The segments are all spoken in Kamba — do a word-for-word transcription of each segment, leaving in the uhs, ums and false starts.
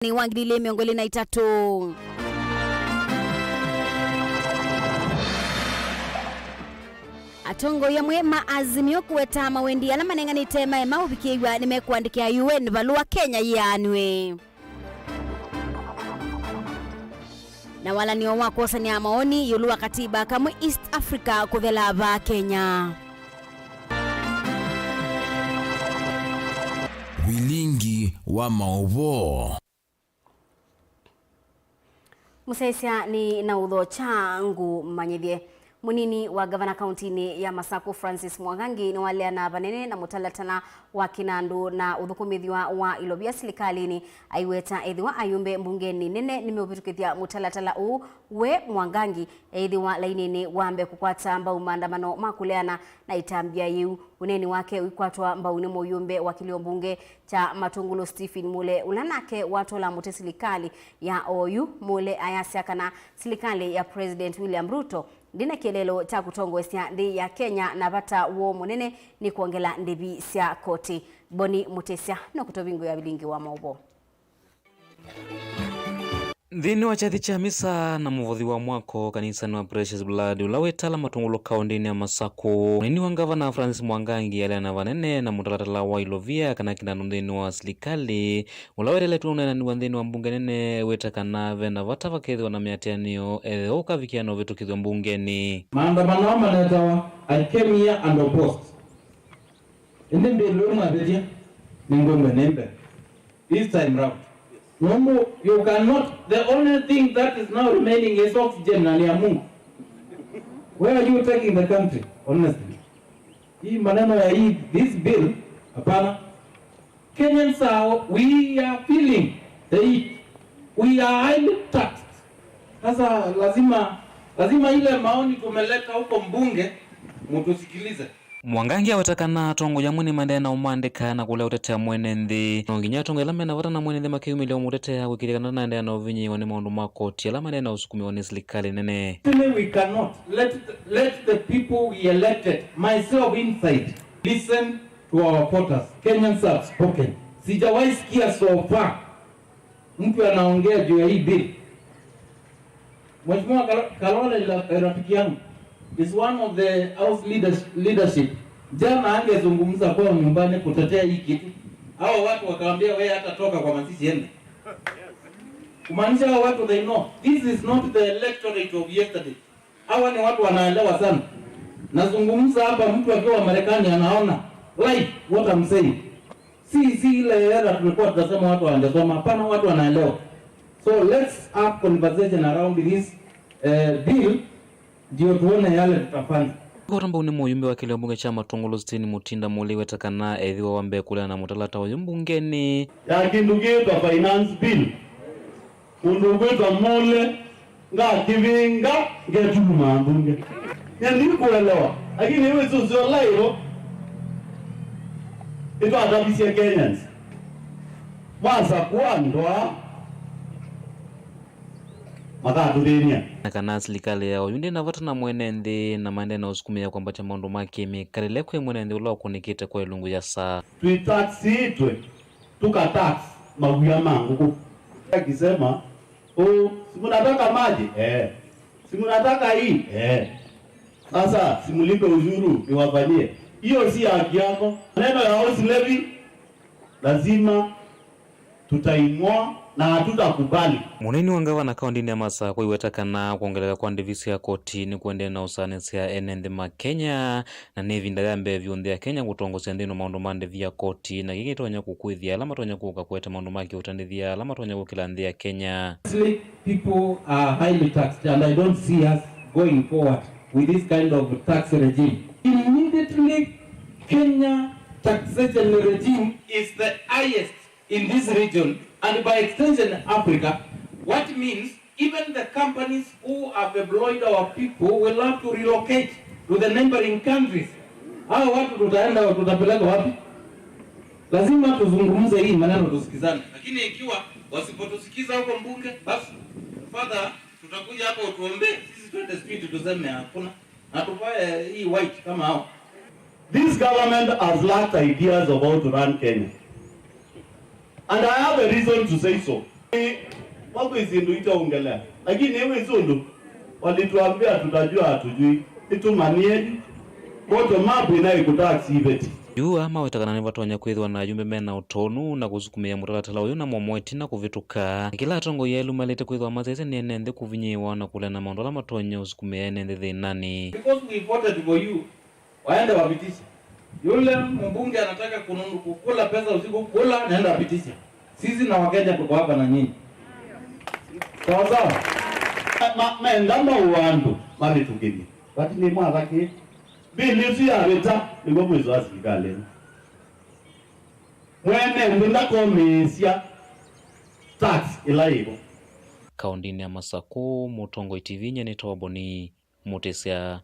nĩ wa ngili ilĩ mĩongo ĩlĩ na itatũ. Atongoi amwe ma Azimio kũweta mawendi ala manenganĩte maema ũvikĩĩw'a nĩmekũandĩkĩa U N valũa Kenya yĩanw'e. Na walany'o wa kwosany'a maoni ĩũlũ wa katiba kamwe East Africa kũthela vaa Kenya. Vilingi wa maũvoo. Mũsyaĩĩsya nĩ na ũthokya ngũmanyĩthye. Mũnini wa ngavana kauntinĩ ya Masaku Francis Mwangangi nĩwaleana vanene na mũtalatala wa kĩnandũ na ũthũkũmĩthw'a wa ilovia silikalĩnĩ, aiweta ethĩwa ayũmbe mbungenĩ nene nĩmeũvĩtũkĩthya mũtalatala ũũ. We Mwangangi eĩthĩwa lainĩnĩ wa mbee kũkwata mbau maandamano ma kũleana na ĩtambya yĩu. Ũneeni wake ũikwatwa mbau nĩ mũyũmbe wa kĩlio mbunge kya Matũngũlũ Stephen Mule, ũla nake watũla mũtĩ silikalĩ ya oyu. Mule ayasya kana silikalĩ ya President William Ruto ndĩna kĩeleelo kya kũtongoesya nthĩ ya Kenya na vata woo mũnene nĩ kwongela ndĩvi sya koti. Boni Mũtĩsya nũkũtũvingũĩa vilingi wa maũvoo. Nthĩnĩ wa kyathi kya misa na mũvothi wa mwako kanisanĩ wa Precious Blood, ũla wĩ Tala Matũngũlũ kaũndĩnĩ ya Masaku, mũnini wa ngavana Francis Mwangangi aleana vanene na mũtalatala wa ilovia kana kĩnandũ nthĩnĩ wa silikalĩ, ũla weteletwe ũneenaniw'a nthĩnĩ wa mbunge nene, wĩte kana ve na vata vakethĩwa na mĩatĩanĩo ethĩwa ũkavikĩa na ũvĩtũkĩthw'a mbungenĩ. Maandamano aa manetawa, I came here and opposed. Ĩndĩ mbĩlũ ĩmwe avĩtya, nĩngũmbe nĩmbe. This time round. Nũndũ you cannot, the only thing that is now remaining is oxygen na nĩ ya Mungu. Where are you taking the country, honestly? Hii maneno ya hii, this bill, hapana. Kenyans are, we are feeling the heat. We are highly taxed. Sasa lazima, lazima ile maoni tumeleta huko mbunge, mtusikilize. Mwangangi aweta kana atongoi amwe nĩmaendeea na ũmandĩka na kũlea ũtetea mwene nthĩ. No nginya atongoi ala mena vata na mwene nthĩ makeyumĩlya ũmũtetea kwĩkĩĩthya kana ndanaendeea na ũvinyĩĩwa nĩ maũndũ ma koti ala maendeea na ũsukumĩwa nĩ silikalĩ nene. Actually, we cannot let, let the people we elected, myself inside, listen to our voters. Kenyans have spoken. Sijawahi sikia so far mtu anaongea juu ya hii bill. Mheshimiwa Kal-, Kalole, la-, eh, rafiki yangu, is one of the house leaders, leadership. Jana angezungumza kwao nyumbani kutetea hii kitu. Hawa watu wakaambia, "Wewe hata toka kwa mazishi, ende." Kumaanisha hawa watu, they know. This is not the electorate of yesterday. Hawa ni watu wanaelewa sana. Nazungumza hapa, mtu akiwa Marekani anaona live what I'm saying. Si, si ile era tulikuwa tunasema watu wangesoma. Hapana, watu wanaelewa. So let's have conversation around this, eh, bill, ndio tuone yale tutafanya. Kũtambau nĩ mũyumbe wa kĩlio mbunge kya Matũngũlũ Stephen Mutinda Muli weta kana ethĩwa wa mbee kũleana na mũtalata ũyũ mbungenĩ. Ya kĩndũ kĩĩtwa finance bill. Mũndũ ũkwĩtwa Mule, ngakĩvĩnga, ngetulumaa mbunge. Nĩndikuelewa, lakini wĩsũsyo laivo, ĩtwatavisye Kenyans. Mwasakũa ndwaa, makatũthĩny'a. Na kana silikalĩ ya oyu ndĩna vata na mwene nthĩ, na maendee na ũsukumĩa kwambatya maũndũ ma kĩmĩkalĩle kwĩ mwene nthĩ ũla ũkũnĩkĩte kwa ĩlungu ya saa. Twĩtaxĩtwe. Tukatax mawia ma ngũkũ. Akisema, "Oh, si mnataka maji?" Eh. "Si mnataka hii?" Eh. "Sasa si mlipe ushuru niwafanyie?" Hiyo si haki yako. Neno ya house levy lazima tutaing'oa na hatutakubali. Mũnini wa ngavana kaũndĩnĩ ya Masakũ aiweta kana kwongeleka kwa ndĩvi sya koti nĩ kũendee na ũsaanĩsya ene nthĩ ma Kenya. Na nĩ ĩvinda ya mbee vyũ nthĩ ya Kenya kũtongosya nthĩnĩ wa maũndũ ma ndĩvi ya koti, na kĩĩ kĩtonya kũkwĩthya ala matonya kũka kũete maũndũ ma kĩũtandĩthya ala matonya kũkĩla nthĩ ya Kenya. Honestly, people are highly taxed and I don't see us going forward with this kind of tax regime. Immediately, Kenya taxation regime is the highest in this region and by extension Africa, what means even the companies who have employed our people will have to relocate to the neighboring countries. Hao watu tutaenda, tutapeleka wapi? Lazima tuzungumze hii maneno, tusikizane. Lakini ikiwa wasipotusikiza huko mbunge, basi, Father, tutakuja hapo utuombee, sisi twende street tuseme hakuna. Na tuvae hii white kama hao. This government has lacked ideas of how to run Kenya. And I have a reason to say so. Ĩ, kwa kwĩ syĩndũ itaongelea, lakini nĩwĩsĩ ũndũ walituambia tutajua hatujui. Nĩtũmanyĩeni. Bottom up inaikutax iveti. Yu aa maweta kana nĩvatonya kwĩthĩwa na ayumbe me na ũtonu na kũsukumĩa mũtalatala ũyũ namo mo ĩtina kũvĩtũka. Kĩla atongoi elũ malĩte kwĩthĩwa masyaĩĩsya nĩ ene nthĩ kũvinyĩĩwa na kũleana maũndũ ala matonya ũsukumĩa ene nthĩ thĩnanĩ. Because we voted for you. Waende wapitishe. Yule mbunge anataka kununu-, kukula pesa usiku, kula, naenda pitisha. Sisi na Wakenya tuko hapa na nyinyi. Sawa sawa? Ma-, menda mau andũ mavĩtũkĩthye. Vati nĩ mwathaki. Mbili ĩsu yavĩta, nĩguo mwĩso wa silikalĩ ĩno. Mwene nthĩ ndakomĩĩsya tax ĩla yĩvo. Kaũndĩnĩ ya Masakũ, Mũtongoi T V nyie nĩ Toboni Mũtĩsya.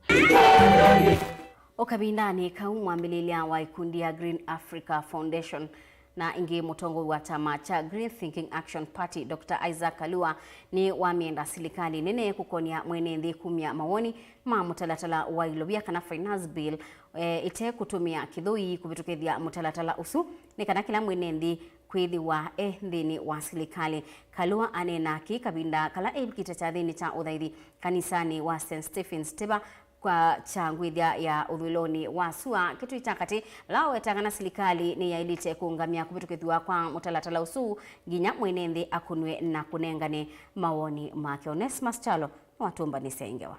O kavindanĩ kau, mwambĩlĩlya wa ikundi ya Green Africa Foundation na ĩngĩ mũtongoi wa kyama kya Green Thinking Action Party, Doctor Isaac Kalua, nĩ wamĩenda silikalĩ nene kũkonya mwene nthĩ kumya mawoni ma mũtalatala wa ilovia kana finance bill, e, ĩte kũtũmĩa kĩthũi kũvĩtũkĩthya mũtalatala ũsu, nĩ kana kĩla mwene nthĩ kwĩthĩwa e nthĩnĩ wa silikalĩ. Kalua aneena kĩĩ kavinda kala evikĩte kyathĩnĩ kya ũthaithi kanisanĩ wa Saint Stephen's Tiba kwa kyangwĩthya ya ũthũĩlonĩ wa sua Kĩtui kya Katĩ, vala waweta kana silikalĩ nĩyaĩlĩte kũũngamya kũvĩtũkĩthw'a kwa mũtalatala ũsu nginya mwene nthĩ akũnw'e na kũnengane mawoni make. Onesmus Kyalo nĩwatũmbanĩsya ĩ ngewa.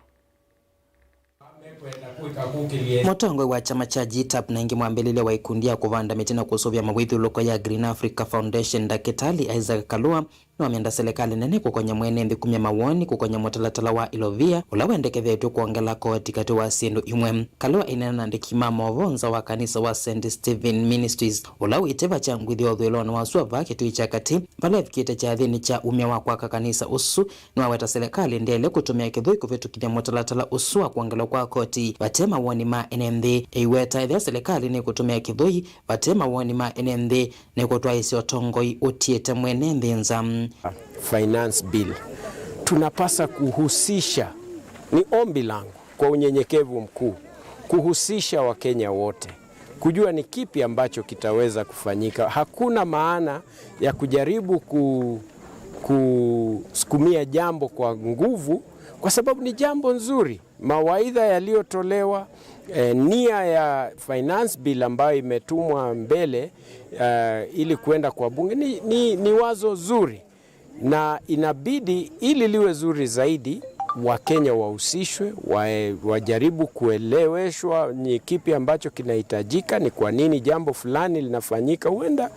Mũtongoi wa kyama kya G tap na ĩngĩ mwambĩlĩlya wa ikundi ya kũvanda mĩtĩ na kũsũvĩa mawĩthyũlũko ya Green Africa Foundation, Ndakĩtalĩ Isaac Kalua, nĩwamĩenda silikalĩ nene kũkonya mwene nthĩ kumya mawoni kũkonya mũtalatala wa ilovia ũla wendekethetw'e kwongela koti katĩ wa syĩndũ imwe. Kalua aineena na andĩki ma maũvoo nza wa kanisa wa Saint Stephen Ministries, ũla wĩ Tiba kyangwĩthya ũthũĩlonĩ wa sua vaa Kĩtui kya Katĩ, vala evikĩte kyathĩnĩ kya umya wa kwaka kanisa ũsu, nĩwaweta silikalĩ ndĩaĩle kũtũmĩa kĩthũi kũvĩtũkĩthya mũtalatala ũsu wa kwongelwa kwa koti vate mawoni ma ene nthĩ. Eiweta ethĩwa silikalĩ nĩkũtũmĩa kĩthũi vate mawoni ma ene nthĩ, nĩkũtwaĩĩsya ũtongoi ũtiĩte mwene nthĩ nza. Finance bill. Tunapasa kuhusisha, ni ombi langu kwa unyenyekevu mkuu, kuhusisha Wakenya wote, kujua ni kipi ambacho kitaweza kufanyika. Hakuna maana ya kujaribu ku-, kusukumia jambo kwa nguvu, kwa sababu ni jambo nzuri. Mawaidha yaliyotolewa, eh, nia ya finance bill ambayo imetumwa mbele, eh, ili kuenda kwa bunge ni, ni, ni wazo zuri, na inabidi ili liwe zuri zaidi, Wakenya wahusishwe, wa-, wajaribu kueleweshwa ni kipi ambacho kinahitajika, ni kwa nini jambo fulani linafanyika. Huenda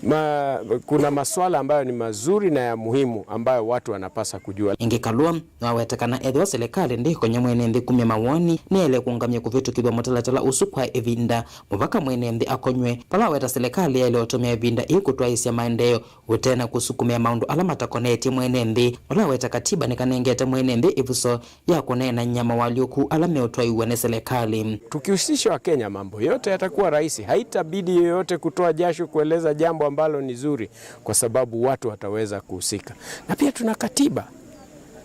ma-, kuna maswala ambayo ni mazuri na ya muhimu ambayo watu wanapasa kujua. Ĩngĩ Kalua nĩwaweta kana ethĩwa silikalĩ ndĩkonya mwene nthĩ kumya mawoni, nĩyaĩle kũũngamya kũvĩtũkĩthw'a mũtalatala ũsu kwa ĩvinda mũvaka mwene nthĩ akonywe. Vala waweta silikalĩ yaĩle ũtũmĩa ĩvinda ĩĩ kũtwaĩĩsya maendeeo ũte na kũsukumĩa maũndũ ala matakonetye mwene nthĩ. Ũla waweta katiba nĩkanengete mwene nthĩ ĩvuso ya kũneenany'a mawaalyũku ala meũtwaĩw'a nĩ silikalĩ. Tukihusisha Wakenya, mambo yote yatakuwa rahisi. Haitabidi yeyote kutoa jasho kueleza jambo ambalo ni zuri, kwa sababu watu wataweza kuhusika. Na pia tuna katiba,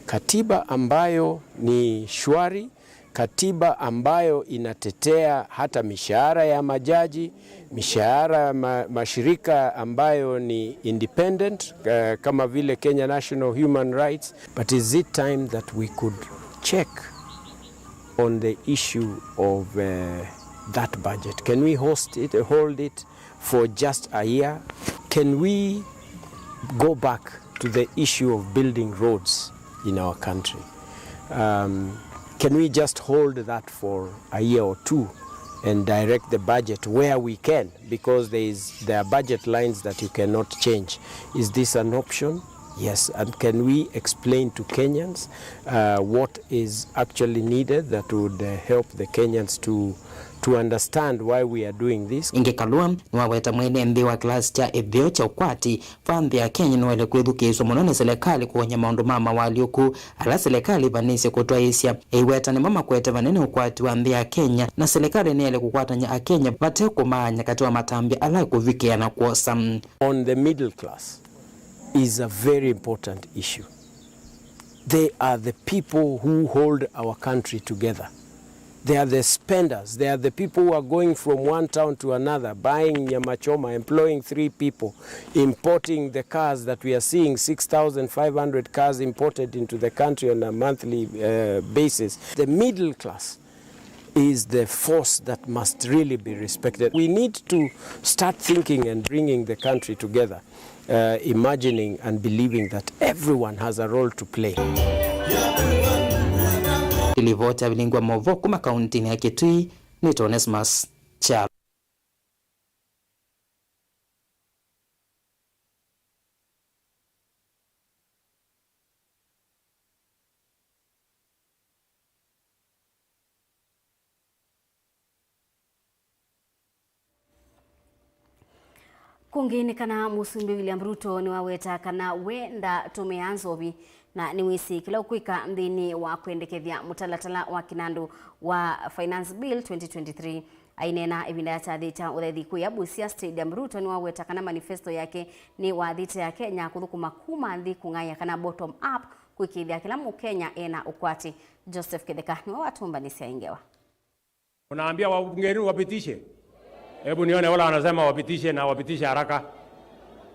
katiba ambayo ni shwari, katiba ambayo inatetea hata mishahara ya majaji, mishahara ya ma-, mashirika ambayo ni independent, eh, kama vile Kenya National Human Rights. But is it time that we could check on the issue of, eh, that budget? Can we host it, hold it for just a year? Can we go back to the issue of building roads in our country? Um, can we just hold that for a year or two and direct the budget where we can? Because there is, there are budget lines that you cannot change. Is this an option? Yes. And can we explain to Kenyans, uh, what is actually needed that would, uh, help the Kenyans to, to understand why we are doing this? Ĩngĩ Kalua nĩwaweta mwene nthĩ wa kĩlasi kya ĩtheo kya ũkwati va nthĩ ya Kenya nĩwaĩle kwĩthukĩĩsw'a mũno nĩ silikalĩ kũony'a maũndũ ma mawaalyũku ala silikalĩ ĩvanĩĩsye kũtwaĩĩsya. Eiweta nĩmo makwete vanene ũkwati wa nthĩ ya Kenya, na silikalĩ nĩyaĩle kũkwatany'a Akenya vate kũmaany'a katĩ wa matambya ala ĩkũvikĩa na kwosa. On the middle class is a very important issue. They are the people who hold our country together. They are the spenders. They are the people who are going from one town to another, buying nyama choma, employing three people, importing the cars that we are seeing, six thousand five hundred cars imported into the country on a monthly, uh, basis. The middle class is the force that must really be respected. We need to start thinking and bringing the country together, uh, imagining and believing that everyone has a role to play. Ĩlivoti ya vilingwa maũvoo kuma kauntinĩ ya Kitui nĩ Onesmus Kyalo. Kũngĩ nĩ kana Mũsumbĩ William Ruto nĩwaweta kana we ndatũmĩaa nzovi na nĩwĩsĩ kĩla ũkwĩka nthĩnĩ wa kwendekethya mũtalatala wa kĩnandũ wa Finance Bill twenty twenty-three. Aineena ĩvinda ya kyathĩ kya ũthaithi kũya Busia Stadium, Ruto nĩwaweta kana manifesto yake nĩ wathĩte ya Kenya kũthũkũma kuma nthĩ kũng'aĩa kana bottom up kwĩkĩĩthya kĩla Mũkenya ena ũkwati. Joseph Kĩtheka nĩwe watũmbanĩsya ĩ ngewa. Unaambia wabunge wenu wapitishe? Hebu nione wala wanasema wapitishe na wapitishe haraka.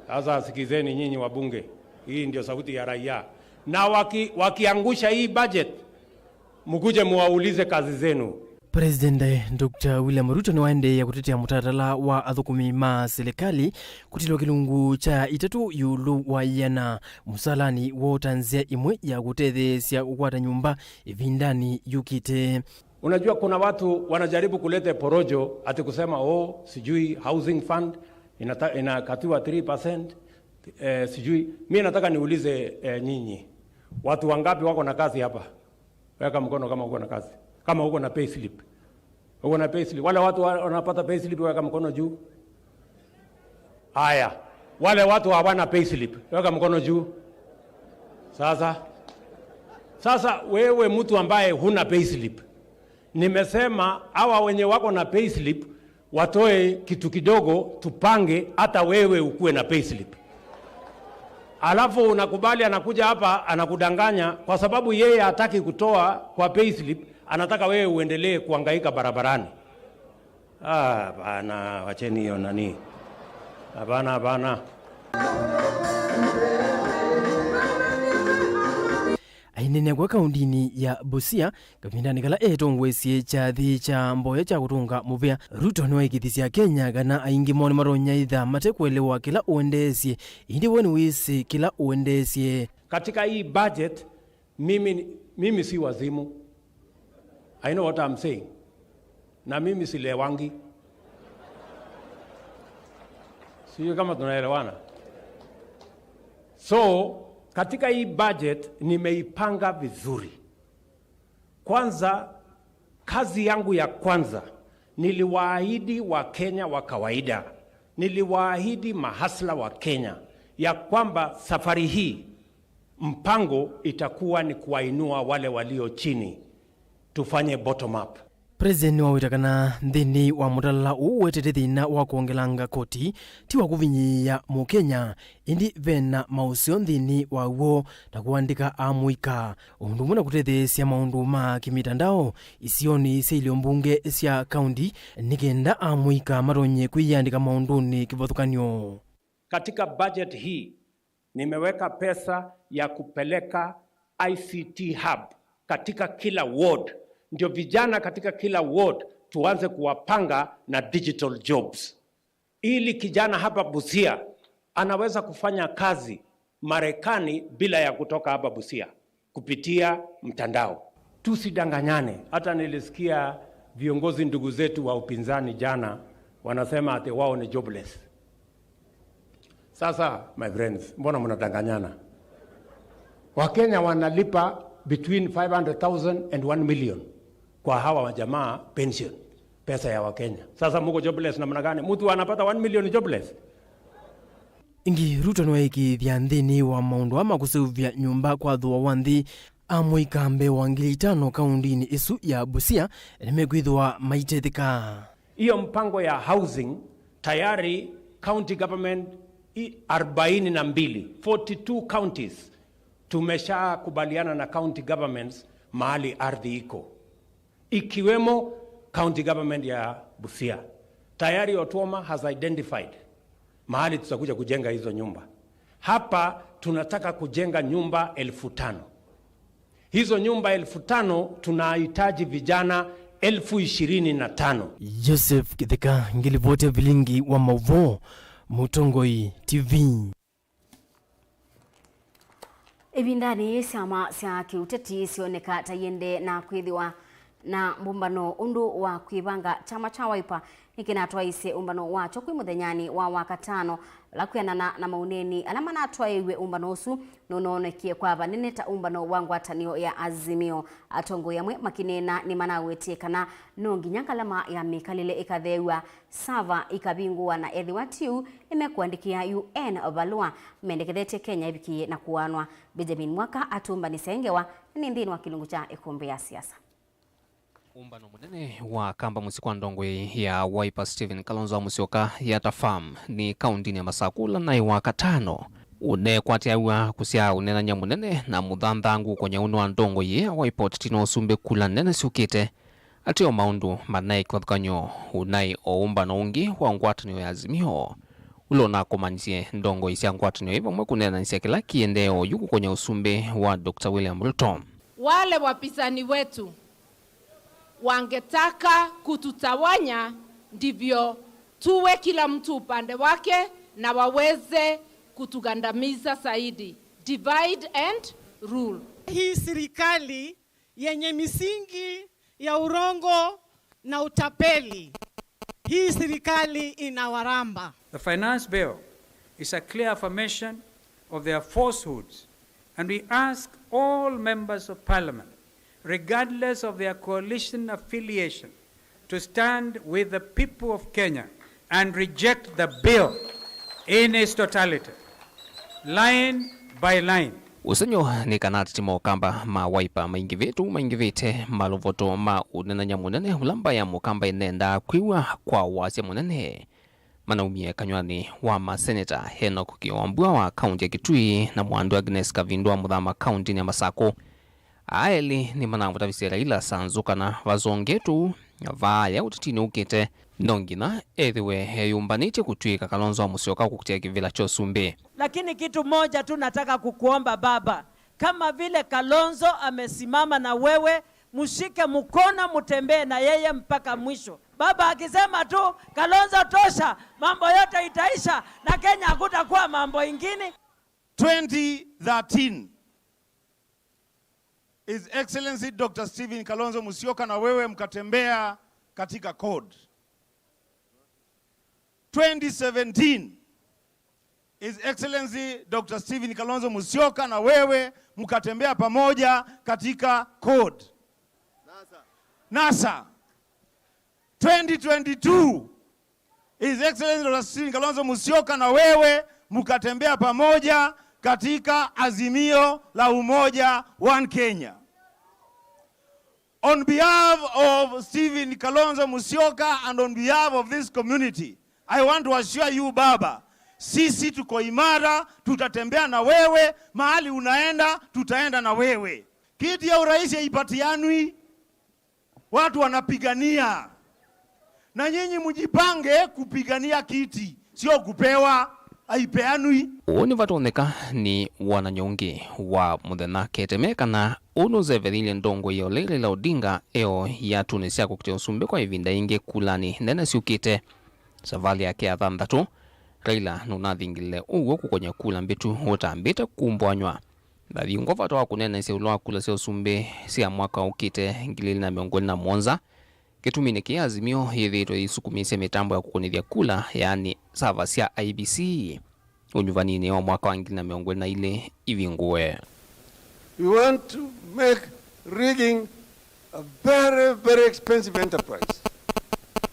Sasa sikizeni nyinyi wabunge. Hii ndio sauti ya raia. Na waki-, wakiangusha hii budget, mkuje muwaulize kazi zenu. President Doctor William Ruto nĩwaendeea kũtetea mũtalatala wa athũkũmi ma silikalĩ kũtilwa kĩlungu kya itatũ ĩũlũ wa ĩana mũsalanĩ woo ta nzĩa ĩmwe ya kũtetheesya kũkwata nyũmba ĩvindanĩ yũkĩte. Unajua, kuna watu wanajaribu kuleta porojo ati kusema, "Oh, sijui housing fund inata-, inakatiwa three percent, eh, sijui." Mi nataka niulize, eh, nyinyi, watu wangapi wako na kazi hapa? Weka mkono kama uko na kazi, kama uko na payslip. Uko na payslip? Wale watu wa-, wanapata payslip, weka mkono juu. Haya, wale watu hawana payslip, weka mkono juu. Sasa, sasa wewe mtu ambaye huna payslip, nimesema hawa wenye wako na payslip watoe kitu kidogo, tupange hata wewe ukuwe na payslip. Alafu unakubali, anakuja hapa anakudanganya kwa sababu yeye hataki kutoa kwa payslip, anataka wewe uendelee kuhangaika barabarani. Ah, hapana, wacheni hiyo nani. Hapana, hapana. Aineenea kwa kaundinĩ ya Busia, kavindanĩ kala etongoesye kyathĩ kya mboya kya kũtũnga mũvea, Ruto nĩwaĩkĩĩthisye Akenya kana aingĩ moo nĩmatonya ĩtha mate kũelewa kĩla ũendeesye, ĩndĩ we nĩwĩsĩ kĩla ũendeesye. Katika hii budget, Mimi, mimi si wazimu. I know what I'm saying. Na mimi silewangi. Sijui kama tunaelewana. So, katika hii budget nimeipanga vizuri. Kwanza, kazi yangu ya kwanza, niliwaahidi Wakenya wa kawaida, niliwaahidi mahasla wa Kenya ya kwamba safari hii mpango itakuwa ni kuwainua wale walio chini, tufanye bottom up. President nĩwaweta kana nthĩnĩ wa mũtalala ũũ wetete thĩna wa kwongelanga koti, ti wa kũvinyĩĩa Mũkenya, ĩndĩ ve na maũseo nthĩnĩ wa w'o, ta kũandĩka amũika, o ũndũ ũmwe na kũtetheesya maũndũ ma kĩmĩtandao isionĩ sya ilio mbunge sya kaunti, nĩ kenda amũika matonye kwĩyĩandĩka maũndũnĩ kĩvathũkany'o. Katika budget hii, nimeweka pesa ya kupeleka I C T hub katika kila ward, ndio vijana katika kila ward tuanze kuwapanga na digital jobs, ili kijana hapa Busia anaweza kufanya kazi Marekani bila ya kutoka hapa Busia kupitia mtandao. Tusidanganyane. Hata nilisikia viongozi ndugu zetu wa upinzani jana wanasema ati wao ni jobless. Sasa, my friends, mbona mnadanganyana? Wakenya wanalipa between five hundred thousand and one million kwa hawa majamaa pension, pesa ya Wakenya. Sasa muko jobless namna gani? Mtu anapata one million jobless? Ĩngĩ, Ruto nĩwaĩkĩĩthya nthĩnĩ wa maũndũ aa ma kũseũvya nyũmba kwa thooa wa nthĩ, amũika mbee wa ngili itano kaundinĩ ĩsu ya Busia nĩmekwĩthĩwa maitetheka. Hiyo mpango ya housing tayari county government i-, arobaini na mbili, forty-two counties, tumeshakubaliana na county governments mahali ardhi iko. ikiwemo county government ya Busia. Tayari Otuoma has identified mahali tutakuja kujenga hizo nyumba. Hapa tunataka kujenga nyumba elfu tano. Hizo nyumba elfu tano tunahitaji vijana elfu ishirini na tano. Joseph Kitheka, ngilipoti ya vilingi wa mauvoo, Mũtongoi T V. Ĩvindanĩ yĩĩ, syama sya kĩũteti syoneka ta iendee na kwĩthĩwa na mbũmbano ũndũ wa kwĩvanga. Kyama kya Wiper nĩkĩnatwaĩĩsye ũmbano wakyo kwĩ mũthenyanĩ wa Wakatano, vala kwĩanana na maũneeni ala manatwaĩĩw'e, ũmbano ũsu nũnoonekie kwa vanene ta ũmbano wa ngwatanĩo ya Azimio. Atongoi amwe makĩneena nĩmanawetie kana no nginya ngalama ya mĩkalĩle ĩkatheew'a, sava ikavingũwa, na ethĩwa ti ũu, nĩmekũandĩkĩa U N valũa mendekethetye Kenya ĩvikĩĩe na kũaanwa. Benjamin Mwaka atũmbanĩsya ĩ ngewa, na nĩ nthĩnĩ wa kĩlungu kya ĩkũmbĩ ya siasa. Ũmbano mũnene wa kamba mũsyĩ kwa ndongoi ya Wiper Stephen Kalonzo Musyoka ya Tafam nĩ kaũndĩnĩ ya Masakũ ũla naĩ Wakatano ũnekwatĩaw'a kũsyaa ũneenany'a mũnene na mũthanthangu kũnya ũnĩ wa ndongoi ya Wiper ũteti na ũsumbĩ kula nene syũkĩte. Ateo maũndũ manaĩ kĩvathũkany'o ũnaĩ o ũmbano ũngĩ wa ngwatanĩo ya Azimio ũla ũnakomanisye ndongoi sya ngwatanĩo ĩ vamwe kũneenanĩsya kĩla kĩendee oyu kũkũnya ũsumbĩ wa Doctor William Ruto. Wale wapinzani wetu wangetaka kututawanya ndivyo tuwe kila mtu upande wake na waweze kutugandamiza zaidi. Divide and rule. Hii serikali yenye misingi ya urongo na utapeli. Hii serikali inawaramba. The Finance Bill is a clear affirmation of their falsehoods, and we ask all members of parliament, regardless of their coalition affiliation, to stand with the people of Kenya and reject the bill in its totality, line by line. Ũsengy'o nĩ kana ateti ma ũkamba ma Wiper maingĩvĩte ũu maingĩvĩte malũvoto ma ũneenany'a mũnene ũla mbaĩ ya mũkamba ĩnendaa kwĩw'a kwa wasya mũnene. Manaumie kanyw'anĩ wa maseneta Enock Kĩwambua wa kaũntĩ ya Kitui na Mwandu Agnes Kavindu wa Mũthama kaũntĩnĩ ya Masakũ. Aa elĩ nĩmanamũtavisye Raila Sanzu kana vasongetwe ũu vaaya ũtetinĩ ũkĩte, no nginya ethĩwe eyũmbanĩtye kũtw'ĩĩka Kalonzo wa Musyoka kũkitĩa kĩvĩla kya ũsumbĩ. Lakini kitu moja tu nataka kukuomba baba, kama vile Kalonzo amesimama na wewe, mshike mkono, mtembee na yeye mpaka mwisho. Baba akisema tu, "Kalonzo tosha, mambo yote itaisha na Kenya hakutakuwa mambo ingine." Twenty thirteen, His Excellency Doctor Stephen Kalonzo Musyoka na wewe mkatembea katika CORD. Twenty seventeen, His Excellency Doctor Stephen Kalonzo Musyoka na wewe mkatembea pamoja katika CORD. NASA. Twenty twenty-two, His Excellency Doctor Stephen Kalonzo Musyoka na wewe mkatembea pamoja katika Azimio la Umoja, One Kenya. On behalf of Stephen Kalonzo Musyoka and on behalf of this community, I want to assure you, Baba, sisi tuko imara, tutatembea na wewe, mahali unaenda, tutaenda na wewe. Kiti ya urais haipatianwi, watu wanapigania. Na nyinyi mjipange kupigania kiti, sio kupewa, haipeanwi. Ũũ nĩvatonyeka nĩ wonany'o ũngĩ wa mũthenya keteme kana ũũ nũsevelilye ndongoi ya ũlei Raila Odinga eo iatũnĩ sya kũkitĩa ũsumbĩ kwa ĩvinda yĩngĩ kulanĩ nene syũkĩte. Savalĩ yake ya thanthatũ, Raila nũnathingĩlile ũw'o kũkony'a kula mbĩtu ũtambĩte kumbwanyw'a. Ndathingo vata wa kũneenanĩsya ĩũlũ wa kula sya ũsumbĩ sya mwaka ũkĩte ngili ilĩ na mĩongo ĩlĩ na mũonza, kĩtuminĩ kĩĩ Azimio yĩthĩĩtwe yĩsukumĩĩsya mĩtambo ya kũkũnĩthya kula, yaani sava sya I E B C, ũnyuvaninĩ wa mwaka wa ngili na mĩongo ĩlĩ na ilĩ ivingũe. We want to make rigging a very, very expensive enterprise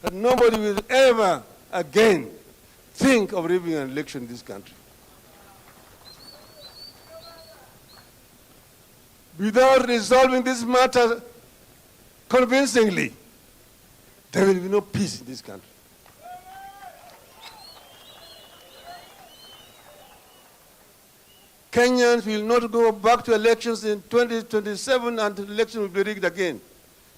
that nobody will ever again think of rigging an election in this country. Without resolving this matter convincingly, there will be no peace in this country. Kenyans will not go back to elections in twenty twenty-seven and the election will be rigged again.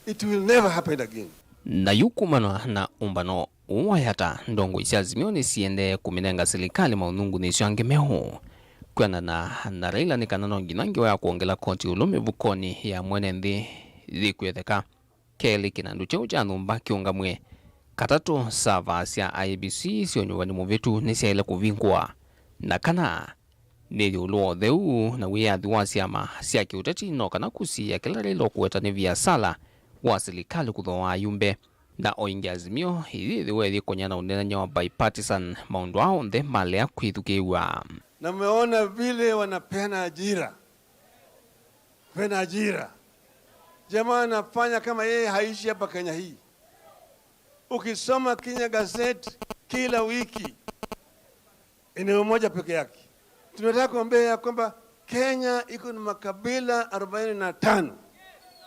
It will never happen again. Na yu kumana na ũmbano ũũ wa Yatta, ndongoi sya Azimio nĩsiendee kũmĩnenga silikalĩ maũnyungunyĩsyo angĩ meũ. Kwĩanana na Raila nĩ kana no nginya ngewa ya kwongela koti ũlũ mĩvukonĩ ya mwene nthĩ yĩkwĩtheka. Kelĩ, kĩnandũ kyeũ kya nyũmba kĩũngamw'e. Katatũ, savaa sya I E B C sya ũnyuvani mũvĩtu nĩsyaĩle kũvingũa. Na kana, nĩ ĩũlũ wa ũtheu na wĩyathi wa syama sya kĩũteti no kana kũsiĩĩa kĩla Raila ũkũweta nĩ viasala wa silikalĩ kũthooa ayumbe, na o ĩngĩ Azimio ĩyĩthĩwa ĩyĩkony'a na ũneenany'a wa bipartisan, maũndũ aa onthe malea kwĩthukĩĩw'a. Na mmeona vile wanapeana ajira, kupeana ajira. Jamaa anafanya kama yeye haishi hapa Kenya hii. Ukisoma Kenya Gazette kila wiki, eneo moja peke yake. Tunataka kuambia ya kwamba Kenya iko na makabila arobaini na tano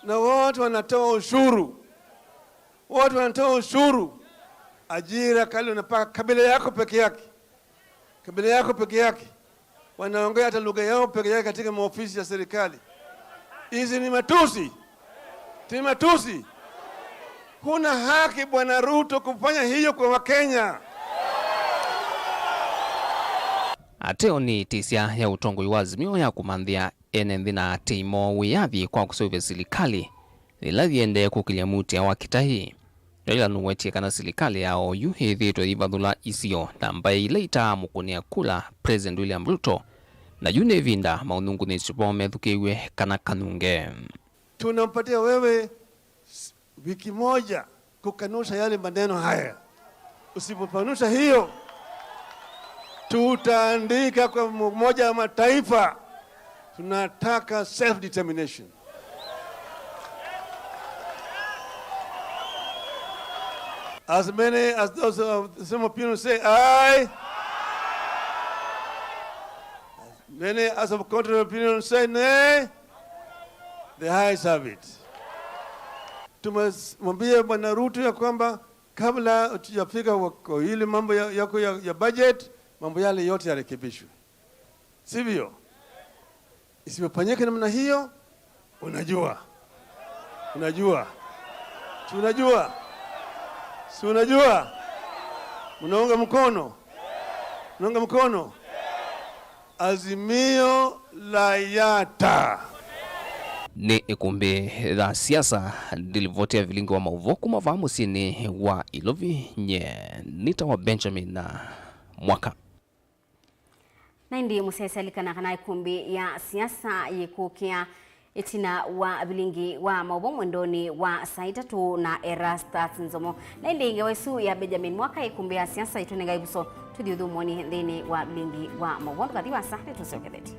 na wote wanatoa ushuru, wote wanatoa ushuru. Ajira kali unapaka kabila yako peke yake, kabila yako peke yake, wanaongea hata lugha yao peke yake katika maofisi ya serikali. Hizi ni matusi, ni matusi. Huna haki Bwana Ruto kufanya hiyo kwa Wakenya. Ateo nĩ ĩtĩsya ya ũtongoi wa Azimio ya kũmanthĩa ene nthĩ na atĩi moo wĩyathi kwa kũseũvya silikalĩ yĩla yĩendee kũkĩlya mutea wa kĩtaĩ. Raila nũwetie kana silikalĩ ya oyu ĩthĩĩtwe yĩvathũla isio na mbaĩ ila itaamũkũnĩa kula President William Ruto, na yu nĩ ĩvinda maũnyungunyĩsyo moo methukĩĩw'e kana kanunge. Tunampatia wewe s- wiki moja kukanusha yale maneno haya. Usipokanusha hiyo, tutaandika kwa Umoja wa Mataifa, tunataka self determination. As many as those of the same opinion say aye. As many as of contrary opinion say nay. The ayes have it. Tumwambie Bwana Ruto ya kwamba kabla hatujafika kwa ile mambo ya, yako ya, ya budget, mambo yale yote yarekebishwe, sivyo? Isipofanyika namna hiyo, unajua, unajua, si unajua, si unajua, unaunga mkono, unaunga mkono. Azimio la Yatta. Nĩ ĩkũmbĩ ya siasa ndilivoti ya vilingi wa maũvoo kuma vaa mũsyĩnĩ wa Ilovi. Nye nĩtawa Benjamin na Mwaka. Na ĩndĩ mũsyaĩĩsya alikana kana ĩkũmbĩ ya siasa yĩkũkĩa ĩtina wa vilingi wa maũvoo mwendonĩ wa saa itatũ na Erastus Nzomo. Na ĩndĩ ngewa ĩsu ya Benjamin Mwaka ĩkũmbĩ ya siasa ĩtũnenga ĩvuso tũthi ũthũmũonĩ nthĩnĩ wa vilingi wa maũvoo. Ndũkathi vasa, nĩtũsyokethetye.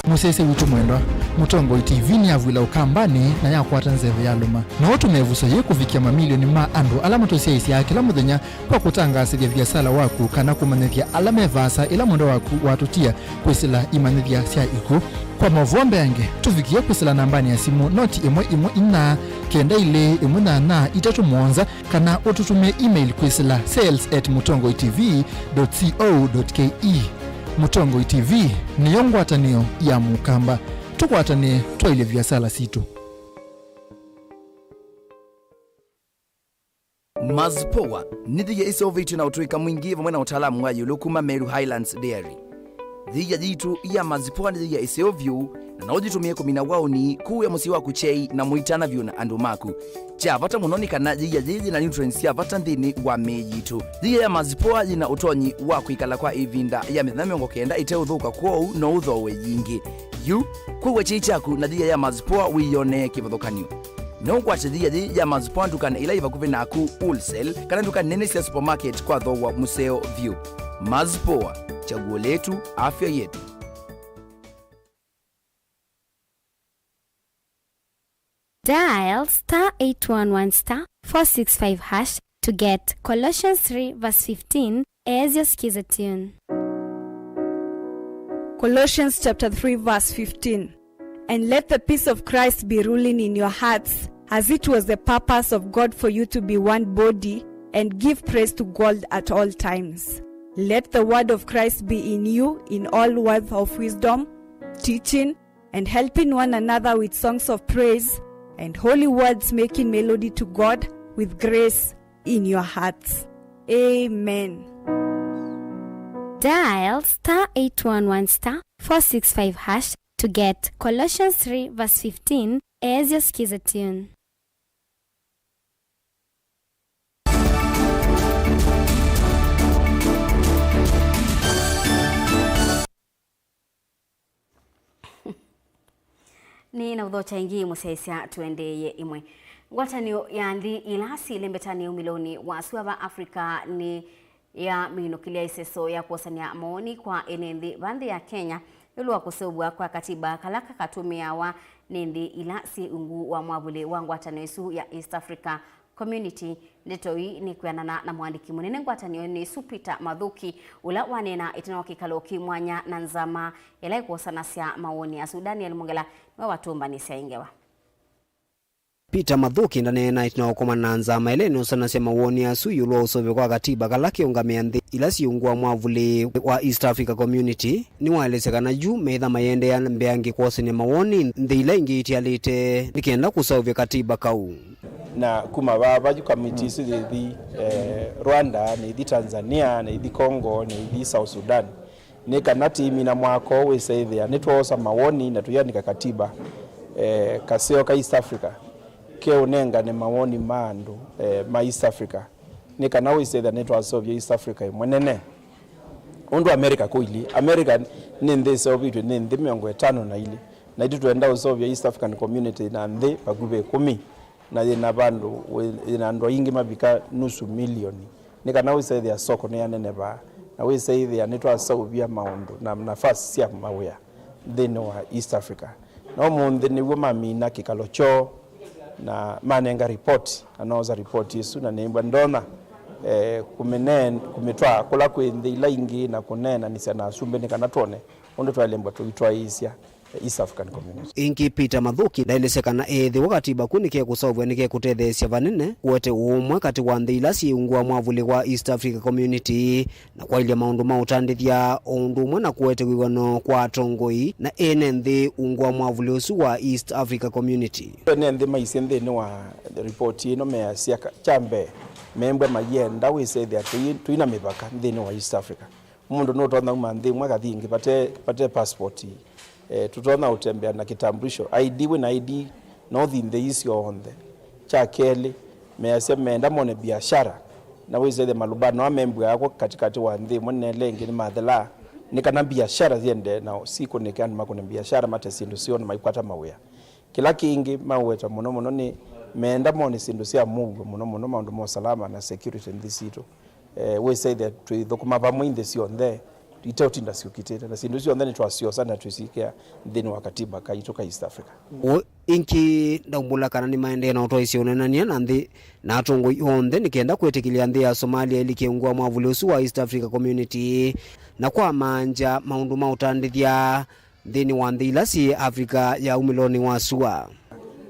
Mũsyaĩĩsya witũ mwendwa, Mũtongoi T V nĩyavw'ĩla Ũkambanĩ na yakwata nzeve yalũma. No ũtũme ĩvuso yĩĩ kũvikĩa mamilioni ma andũ ala matũsyaĩĩsyaa kĩla mũthenya kwa kũtangaasĩthya viasala waku kana kũmanyĩthya ala me vaasa ĩla mwendwa waku watũtia kwĩsĩla imanyĩthya sya ikw'ũ. Kwa maũvoo mbeange, tũvikĩe kwĩsĩla nambanĩ ya simũ noti ĩmwe ĩmwe inya, kenda ilĩ ĩmwe nyanya itatũ mũonza, kana ũtũtũmĩe email kwĩsĩla sales at mũtongoi T V dot co dot K E. Mũtongoi T V nĩyo ngwatanĩo ya Mũkamba. Tũkwatanĩe twaĩlye viasala sitũ. Mazpoa nĩ thĩia ĩseũvĩtw'e na ũtũĩka mwingĩ vamwe na ũtaalamu wa ĩũlũ kuma Meru Highlands Dairy. Thĩia yitũ ya Mazpoa nĩ thĩia ĩseũ vyũ, na no ũyĩtũmĩe kũmina waũni, kũĩa mũsyĩ waku kyei, na mũitana vyũ na andũ maku. Kya vata mũno nĩ kana thĩia yĩĩ yĩ na nutrients sya vata nthĩnĩ wa mĩĩ yitũ. Thĩia ya Mazpoa yĩ na ũtonyi wa kwĩkala kwa ĩvinda ya mĩthenya mĩongo kenda ĩteũthũka, kwoou no ũthooe yingĩ. Yu, kũw'a kyei kyaku na thĩia ya Mazpoa wĩyonee kĩvathũkany'o. No ũkwate thĩia yĩĩ ya Mazpoa ndukanĩ ila yĩ vakuvĩ naku, wholesale, kana nduka nene sya supermarket kwa thooa mũseo vyũ. Mazpoa, chaguo letu, afya yetu. Dial star eight one one star four six five hash to get Colossians three verse fifteen as your skiza tune. Colossians chapter three verse fifteen. And let the peace of Christ be ruling in your hearts, as it was the purpose of God for you to be one body, and give praise to God at all times. Let the word of Christ be in you in all words of wisdom, teaching, and helping one another with songs of praise and holy words, making melody to God with grace in your hearts. Amen. Dial star eight one one star four six five hash to get Colossians three verse fifteen as your skiza tune. Nĩ na ũthokya ĩngĩ mũsyaĩĩsya tũendeeye ĩmwe. Ngwatanĩo ya nthĩ ila syĩ lembetanĩ umĩlonĩ wa sua va Africa nĩ ya mĩinũkĩlya ĩseso ya kwosany'a mawoni kwa ene nthĩ va nthĩ ya Kenya ĩũlũ wa kũseũvw'a kwa katiba kala kakatũmĩawa nĩ nthĩ ila syĩ ungu wa mwavũlĩ wa ngwatanĩo ĩsu ya East Africa Community. Ndeto ii nĩ kwĩanana na mũandĩki mũnene ngwatanĩonĩ ĩsu Peter Mathuki, ũla waneena ĩtina wa kĩkalo kĩ mwanya na nzama ĩla ĩkwosanasya mawoni asu. Daniel Mongela nĩwe watũmbanĩsya ĩ ngewa. Peter Mathuki ndaneena ĩtina wa kũkomana na nzama ĩla ĩnosanasya mawoni asu ĩũlũ wa ũseũvyo kwa katiba kala kĩũngamĩa nthĩ ila syĩ ungu wa mwavũlĩ wa East Africa Community. Nĩwaelesya kana yu meĩtha mayĩendeea mbeange kwosany'a mawoni nthĩ ila ingĩ itialĩte nĩ kenda kũseũvya katiba kau. Na kuma vaa, vaa yu kamiti isu yĩthi, eh, Rwanda, nĩithi Tanzania, nĩithi Congo, nĩithi South Sudan. Nĩ kana tĩimina mwaka ũũ wĩsaĩthĩa nĩtwoosa mawoni na tũiandĩka katiba, eh, kaseo ka East Africa keũnengane mawoni ma andũ, eh, ma East Africa, nĩ kana wĩsaĩthĩa nĩtwaseũvya East Africa ĩmwe nene. Ũndũ America kũilyĩ, America nĩ nthĩ ĩseũvĩtw'e nĩ nthĩ mĩongo ĩtano na ilĩ, naitũ twenda ũseũvya East African Community na nthĩ vakuvĩ ĩkũmi, na yĩna vandũ wĩ-, yĩna andũ aingĩ mavika nusu milioni, nĩ kana wĩsaĩthĩa soko nĩyanenevaa, na wĩsaĩthĩa nĩtwaseũvya maũndũ na nafasi sya mawĩa nthĩnĩ wa East Africa. Na ũmũnthĩ nĩw'o mamina kĩkalo kyoo na manenga ripoti, na noosa ripoti ĩsu, na nĩmbwa ndonya, eh, kũmĩneen-, kũmĩtwaa kũla kwĩ nthĩ ila ingĩ na kũneenanĩsya na asumbĩ nĩ kana twone ũndũ twaĩlembwa tũitwaĩĩsya East African Community. Ĩngĩ, Peter Mathuki ndaelesya kana eethĩwa katiba kau nĩkekũseũvw'a nĩkekũtetheesya vanene kũete ũũmwe katĩ wa nthĩ ila syĩ ungu wa mwavũlĩ wa East Africa Community, na kwaĩlya maũndũ ma ũtandĩthya o ũndũ ũmwe na kũete wĩw'ano kwa atongoi na ene nthĩ ungu wa mwavũlĩ ũsu wa East Africa Community. Ene nthĩ maisye nthĩnĩ wa ripoti ĩno measya ka-, kya mbee, membwa mayenda wĩsethĩa tũi-, tũi na mĩvaka nthĩnĩ wa East Africa. Mũndũ nũtonya uma nthĩ ĩmwe akathi ĩngĩ vate, vate passport. Eh, tũtonya ũtembea na kitambulisho, I D, wĩ na I D, no ũthi nthĩ ii syonthe. Kya kelĩ, measya meenda mone biashara, na wĩsethya malubano aa membw'aa kw'o katĩkatĩ wa nthĩ ĩmwe na ĩla ĩngĩ nĩmathelaa, nĩ kana biashara syendee nao, sikũnĩke andũ makũne biashara, mate syĩndũ syoo na maikwata mawĩa. Kĩla kĩngĩ maũweta mũno mũno nĩ meenda mone syĩndũ sya mũuo, mũno mũno maũndũ ma ũsalama na security nthĩ sitũ. Eh, wĩsethĩa twĩthũkũma vamwe inthĩ syonthe, iteũtinda syũkitĩte, na syĩndũ syonthe nĩtwasyosa na twĩsikĩa nthĩnĩ wa katiba kaitũ ka East Africa. O ĩngĩ, ndaumbũla kana nĩmaendee na ũtwaĩsya ũneenany'a na nthĩ na atongoi onthe nĩ kenda kwĩtĩkĩlya nthĩ ya Somalia ĩlike ungu wa mwavũlĩ ũsu wa East Africa Community, na kwa maanja maũndũ ma ũtandĩthya nthĩnĩ wa nthĩ ila syĩ Africa ya umĩlonĩ wa sua.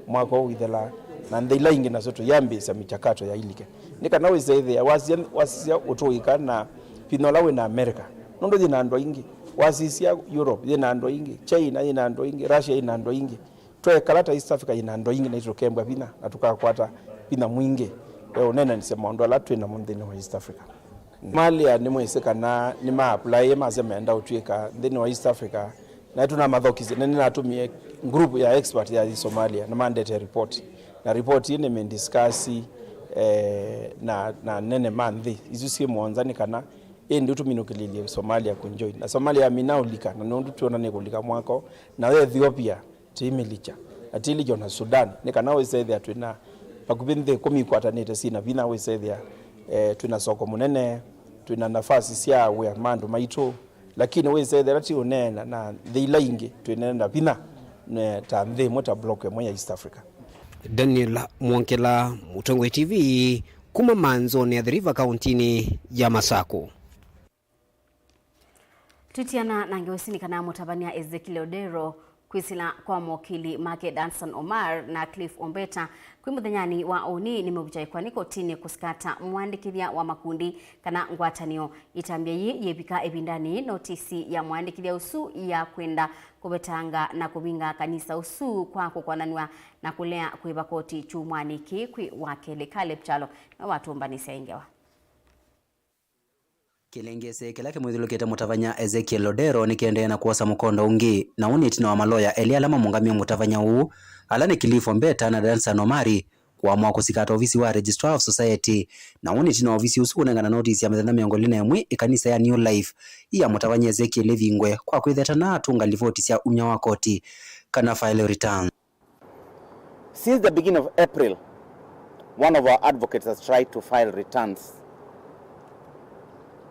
Mwaka ũũ wĩthela, na nthĩ ila ingĩ nasyo tũyambĩĩsya michakato ya ilike. Nĩ kana wĩsethĩa wasisya, wasisya ũtũĩka na vinya ũla wĩ na America, nũndũ yĩ na andũ aingĩ. Wasisya Europe, yĩ na andũ aingĩ. China, yĩ na andũ aingĩ. Russia, yĩ na andũ aingĩ. Twekala ta East Africa yĩ na andũ aingĩ, na itũkembwa vinya, na tũkakwata vinya mwingĩ, eh, ũneenanĩsya maũndũ ala twĩ namo nthĩnĩ wa East Africa. Somalia nĩmwĩsĩ kana nĩma apply, masya meenda ũtw'ĩka nthĩnĩ wa East Africa, na tũnamathokisye, na nĩnatũmie group ya expert yathi Somalia, na mandete report. Na report ĩĩ nĩmĩndiscuss, eh, na, na nene ma nthĩ isu syĩ mũonza, nĩ kana ĩndĩ tũminũkĩlĩlye Somalia kũjoin. Na Somalia yamina ũlika, na nũndũ twona nĩkũlika mwaka ũũ, nayo Ethiopia, tĩimĩlikya, na tĩilikya o na Sudan, nĩ kana wĩsethĩa twĩ na vakuvĩ nthĩ ĩkũmi ikwatanĩte syĩ na vinya, wĩsethĩa, eh, twĩ na soko mũnene, twĩ na nafasi sya wĩa ma andũ maitũ, lakini wĩsethĩa ĩla ti ũneena na nthĩ ila ingĩ twĩ na vinya, ne, ta nthĩ ĩmwe, ta block ĩmwe ya East Africa. Daniel Mwongela, Mũtongoi T V, kuma Manzoni ya Athi River, kauntinĩ ya Masakũ. Twĩtiana na ngewa isu nĩ kana mũtavany'a Ezekiel Odero Kwĩsĩla kwa mokili make Danson Omar na Cliff Ombeta kwĩ mũthenyanĩ wa ũnĩ nĩmeũvĩtya ĩkoani kotinĩ kũsikata mũandĩkĩthya wa makundi kana ngwatanĩo. Ĩtambya yĩĩ yĩvika ĩvindanĩ yĩĩ notisi ya mũandĩkĩthya ũsu ya kwenda kũvetanga na kũvinga kanisa ũsu kwa kũkonanw'a na kũlea kũĩva koti kyumwanĩ kĩĩ kwĩ wa kelĩ. Caleb Kyalo nĩwe watũmbanĩsya ĩ ngewa. Kĩlengese kĩla kĩmwĩthyũlũkĩte mũtavany'a Ezekiel Odero nĩkĩendee na kwosa mũkondo ũngĩ, na ũũ nĩ ĩtina wa maloya elĩ ala mamũngamĩe mũtavany'a ũũ, ala nĩ Cliff Ombeta na Danson Omari, kũamũa kũsikata ovisi wa Registrar of Society, na ũũ nĩ ĩtina wa ovisi ũsu kũnengana notisi ya mĩthenya mĩongo ĩlĩ na ĩmwe ĩkanisa ya New Life ya mũtavany'a Ezekiel ĩvingwe kwa kwĩtheta na atũnga livoti sya umya wa koti kana file returns. Since the beginning of April, one of our advocates has tried to file returns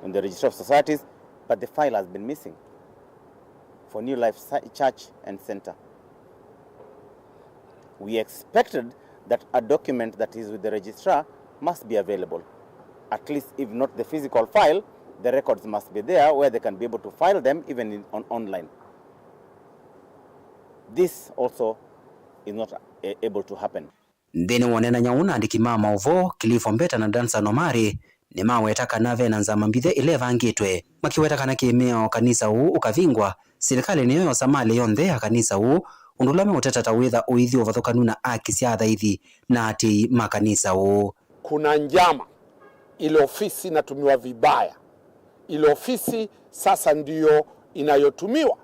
in the Registrar of Societies, but the file has been missing for New Life Sa-, Church and Center. We expected that a document that is with the registrar must be available. At least, if not the physical file, the records must be there where they can be able to file them even in, on online. This also is not, eh, able to happen. Nthĩnĩ wa ũneenany'a ũũ na andĩki ma maũvoo, Cliff Ombeta na Danson Omari nĩmaweta kana ve na nzama mbithe ĩla ĩvangĩtwe, makĩweta kana kĩmĩao kanisa ũũ ũkavingwa, silikalĩ nĩyo yosa malĩ yonthe ya kanisa ũũ, ũndũ ũla meũteta ta wĩtha ũithi ũvathũkanu na aki sya athaithi na aatĩĩi ma kanisa ũũ. Kuna njama, ile ofisi inatumiwa vibaya, ile ofisi sasa ndiyo inayotumiwa.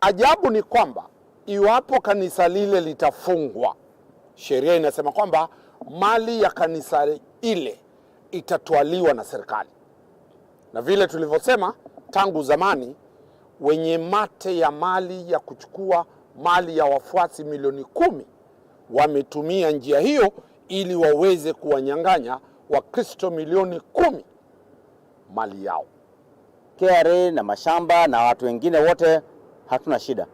Ajabu ni kwamba iwapo kanisa lile litafungwa, sheria inasema kwamba mali ya kanisa ile itatwaliwa na serikali. Na vile tulivyosema tangu zamani, wenye mate ya mali ya kuchukua mali ya wafuasi milioni kumi wametumia njia hiyo ili waweze kuwanyang'anya Wakristo milioni kumi mali yao. K R A na mashamba na watu wengine wote hatuna shida.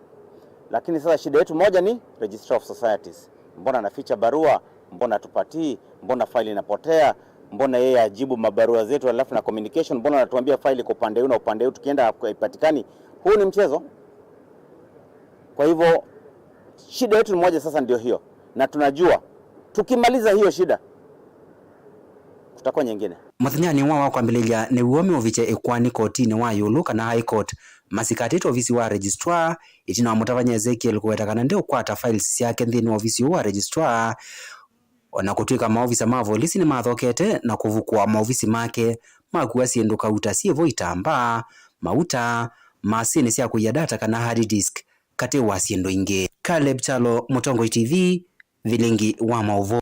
Lakini sasa shida yetu moja ni Registrar of Societies. Mbona anaficha barua? Mbona hatupatii? Mbona file inapotea? Mbona yeye ajibu mabarua zetu alafu na communication? Mbona anatuambia file iko upande huu na upande huu, tukienda haipatikani? Huu ni mchezo. Kwa hivyo, shida yetu ni moja sasa ndio hiyo. Na tunajua, tukimaliza hiyo shida, kutakuwa nyingine. Mũthenyanĩ wa wa kwambĩlĩlya nĩw'o meũvikya ĩkoani kotinĩ wa ĩũlũ kana High Court, masikatĩte ovisi wa Registrar, ĩtina wa mũtavany'a Ezekiel kũweta kana ndeũkwata files syake nthĩnĩ wa ovisi ũũ wa Registrar, o na kũtw'ĩka maovisa ma volisi nĩmathokete na kũvukũa maovisi make, makua syĩndũ kauta syĩvo itambaa, mauta, masinĩ sya kũia data kana hard disk, katĩ wa syĩndũ ingĩ. Caleb Kyalo, Mũtongoi T V, vilingi wa maũvoo.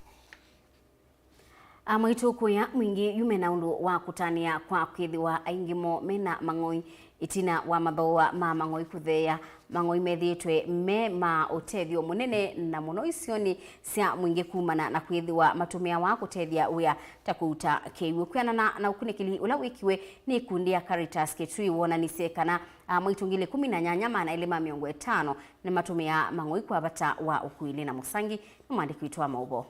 Amwaitũ kũya mwingĩ yu mena ũndũ wa kũtanĩa kwa kwĩthĩwa aingĩ moo mena mang'oi ĩtina wa mathooa ma mang'oi kũtheea. Mang'oi methĩĩtwe me ma ũtethyo mũnene na mũno isionĩ sya mwingĩ kumana na kwĩthĩwa matũmĩawa kũtethya wĩa ta kũuta kĩw'ũ. Kwĩanana na ũkunĩkĩli ũla wĩkiwe nĩ ikundi ya Caritas Kitui, wonanisye kana amwaitũ ngili kũmi na nyanya maana elĩ ma mĩongo ĩtano nĩmatũmĩaa mang'oi kwa vata wa ũkuĩli. Na Mũsangi nĩ mwandĩki witũ wa maũvoo.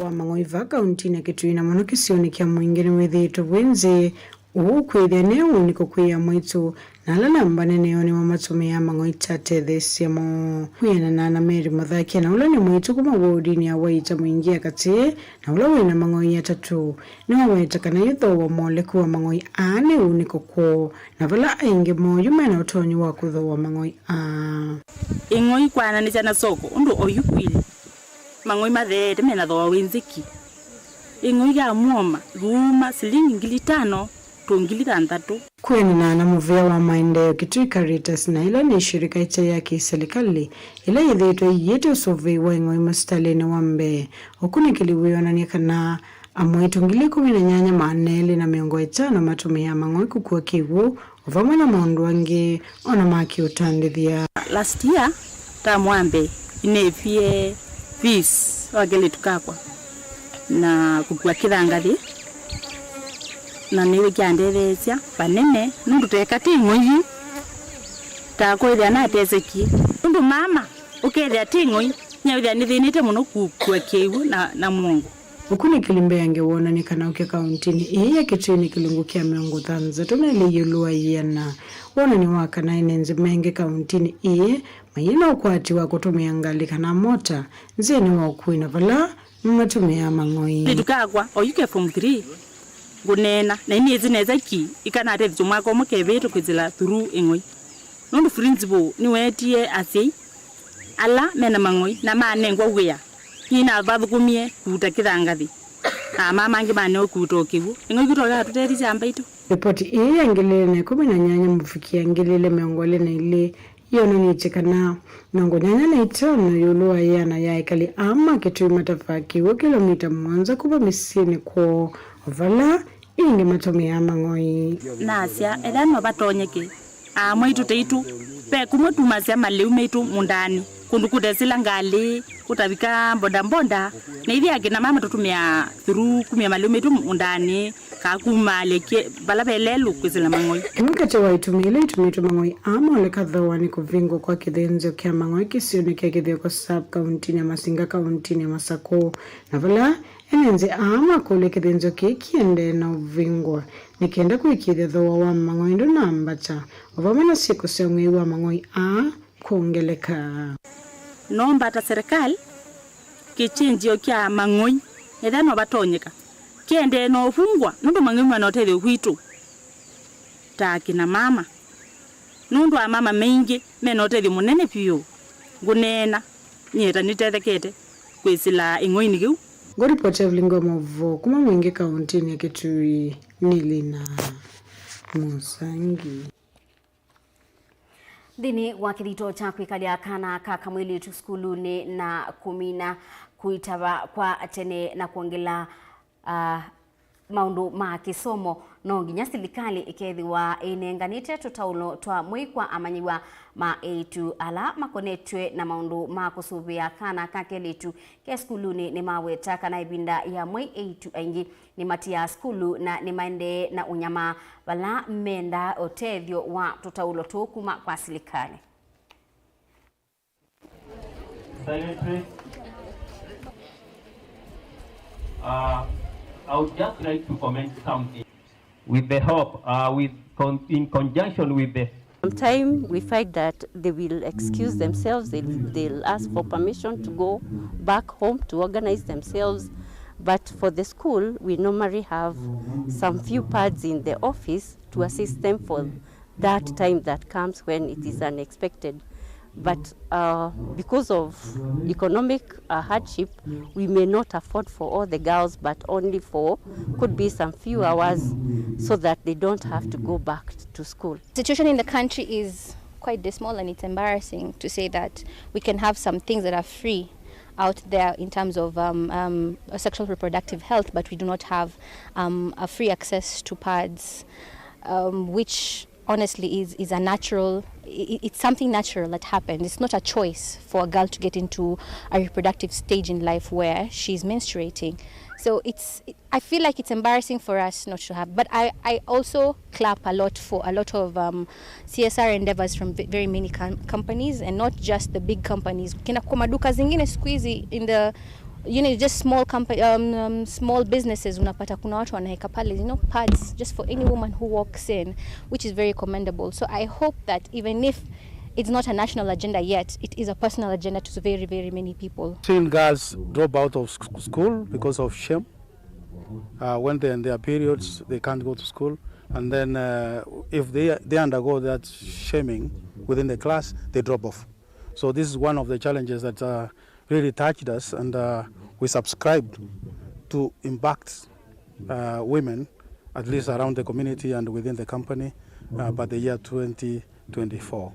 Wa mang'oi va kauntinĩ ya Kitui na mũno kĩsionĩ kya Mwingĩ nĩwĩthĩĩtwe wĩ nzĩ, ũu kwĩthĩa nĩ ũunĩko kwĩ amwaitũ na ala namba nene yoo nĩmamatũmĩaa mang'oi ta atetheesya moo. Kwĩanana na Mary Mũthakia, na ũla nĩ mwaitũ kuma wodinĩ ya Waita Mwingĩ ya katĩ, na ũla wĩ na mang'oi atatũ, nĩwaweta kana yu thooa moleku wa mang'oi aa nĩ ũunĩko kwoo, na vala aingĩ moo yu mena ũtonyi wa kũthooa mang'oi aa. Ĩng'oi kwananĩsya na soko, ũndũ oyu kwĩlĩ. Mang'oi matheete mena thooa wĩ nzĩ ki. Ĩng'oi ya mũoma yuuma silingi ngili itano to ngili thanthatũ. Kwĩanana na mũvĩa wa maendeeo Kitui Caritas, na ĩla nĩ shirika ĩte ya kĩsilikalĩ ĩla yĩthĩĩtwe ĩiĩte ũsũvĩi wa ĩng'oi mũsitalĩnĩ wa mbee, ũkunĩkĩli wĩonany'a kana amwaitũ ngili kũmi na nyanya maana elĩ na mĩongo ĩtano matũmĩaa mang'oi kũkua kĩw'ũ, o vamwe na maũndũ angĩ o na ma kĩũtandĩthya. Last year, term wa mbee, nĩnĩvie fees wa kelĩtu kakwa na kũkua kĩthangathĩ, na nĩw'o kyandetheesya vanene, nũndũ teka ti ng'oi yu, ta kwĩthĩa natesekie. Nũndũ mama, ũkethĩa ti ng'oi, nyawĩthĩa nĩthĩnĩte mũno kũkua kĩw'ũ na, na mũongo. Ũkunĩkĩli mbeange wonany'a kana ũkya kauntinĩ ĩĩ ya Kitui nĩ kĩlungu kya mĩongo thanthatũ na ĩlĩ ĩũlũ wa ĩana. Wonany'o wa kana ene nzĩ maingĩ kauntinĩ ĩĩ mayĩ na ũkwati wa kũtũmĩa ngalĩ kana mota nzĩanĩ wa ũkui na vala matũmĩaa mang'oi. Nĩtukakwa oyu ke form three, ngũneena na nĩnĩsĩ nesa ki ikanatethya mwaka ũmwe kevĩtũ kwĩsĩla through ĩng'oi, nũndũ principal nĩweetie asyai ala mena mang'oi na manengwa wĩa, nĩnavathũkũmie kũuta kĩthangathĩ, na ama mangĩ manewa kũuta o kĩw'ũ. Ĩng'oi kĩtoka tũtethisya mbaitũ. Ripoti ĩĩ ya ngili ilĩ na ĩkũmi na nyanya mũvikia ngili ilĩ mĩongo ĩlĩ na ilĩ yonanĩtye kana mĩongo nyanya na itano ĩũlũ wa ĩana ya ekali aa ma Kitui matavaa kĩw'ũ kĩlomita mũonza kuma mĩsyĩnĩ kwoo, o vala ĩngĩ matũmĩaa mang'oi. Nasya, ethĩwa no vatonyeke, aa mwaitũ taitũ, ve kũmwe tumasya malĩu maitũ mũũndanĩ, kũndũ kũtesĩla ngalĩ, kũtavika mbondambonda, na ithyĩ akina mama tũtũmĩaa through kumya malĩu maitũ mũũndanĩ, kaa kumaalya vala ve lelũ kwĩsĩla mang'oi. Kĩmwe katĩ wa itumi ila itumĩtwe mang'oi aa moleka thooa nĩ kũvingwa kwa kĩthĩnzĩo kya mang'oi kĩsionĩ kya Kĩthioko sub kauntinĩ ya Masinga, kauntinĩ ya Masakũ, na vala ene nzĩ aa makũlya kĩthĩnzĩo kĩĩ kĩendee na ũvingwa nĩ kenda kũĩkĩĩthya thooa wa mang'oi ndũnambata, o vamwe na syĩko sya ũng'ei wa mang'oi aa kwongeleka. Nomba ta serikali kĩkyengy'o kya mang'oi, ethĩwa no vatonyeka, kĩendee na ũvungwa, nũndũ mang'oi mena ũtethyo witũ ta akina mama, nũndũ amama maingĩ mena ũtethyo mũnene vyũ. Ngũneena nyie ta nĩtethekete kwĩsĩla ĩng'oinĩ kĩu. Ngũripoti Evelyn Ngoma Ũvoo kuma Mwingi kauntinĩ ya Kitui, nĩ Lina Mũsangi. Nthĩnĩ wa kĩthito kya kwĩkalya kana ka kamwĩlĩtu sukulunĩ na kũmina kũitava kwa tene na kwongela, ah, maũndũ ma kĩsomo, no nginya silikalĩ ĩkethĩwa ĩnenganĩte tũtaũlo twa mwei kwa amanyĩw'a ma eĩtu ala makonetw'e na maũndũ ma kũsũvĩa kana ka kelĩtu ke sukulunĩ. Nĩmaweta kana ĩvinda ya mwei eĩtu aingĩ nĩmatiaa sukulu na nĩmaendee na ũnyamaa vala mendaa ũtethyo wa tũtaũlo tũũ kuma kwa silikalĩ. Silently. Uh, I would just like to comment something. With the hope, uh, with con-, in conjunction with the Sometime we find that they will excuse themselves, they'll, they'll ask for permission to go back home to organize themselves. But for the school, we normally have some few pads in the office to assist them for that time that comes when it is unexpected. But, uh, because of economic, uh, hardship, we may not afford for all the girls, but only for, could be some few hours, so that they don't have to go back to school. Situation in the country is quite dismal, and it's embarrassing to say that we can have some things that are free out there in terms of, um, um, sexual reproductive health, but we do not have, um, a free access to pads, um, which honestly is, is a natural, i-, it's something natural that happens. It's not a choice for a girl to get into a reproductive stage in life where she's menstruating. So it's, I feel like it's embarrassing for us not to have, but I, I also clap a lot for a lot of, um, C S R endeavors from ve-, very many com-, companies, and not just the big companies. Kina kwa maduka zingine siku hizi in the, you know, just small compa-, um, um, small businesses, unapata kuna watu wanaweka pale, you know, pads just for any woman who walks in, which is very commendable. So I hope that even if it's not a national agenda yet, it is a personal agenda to very, very many people. Seen girls drop out of sc-, school because of shame. Uh, when they're in their periods, they can't go to school. And then, uh, if they, they undergo that shaming within the class, they drop off. So this is one of the challenges that, uh, really touched us, and, uh, we subscribed to impact, uh, women, at least around the community and within the company, uh, by the year twenty twenty-four.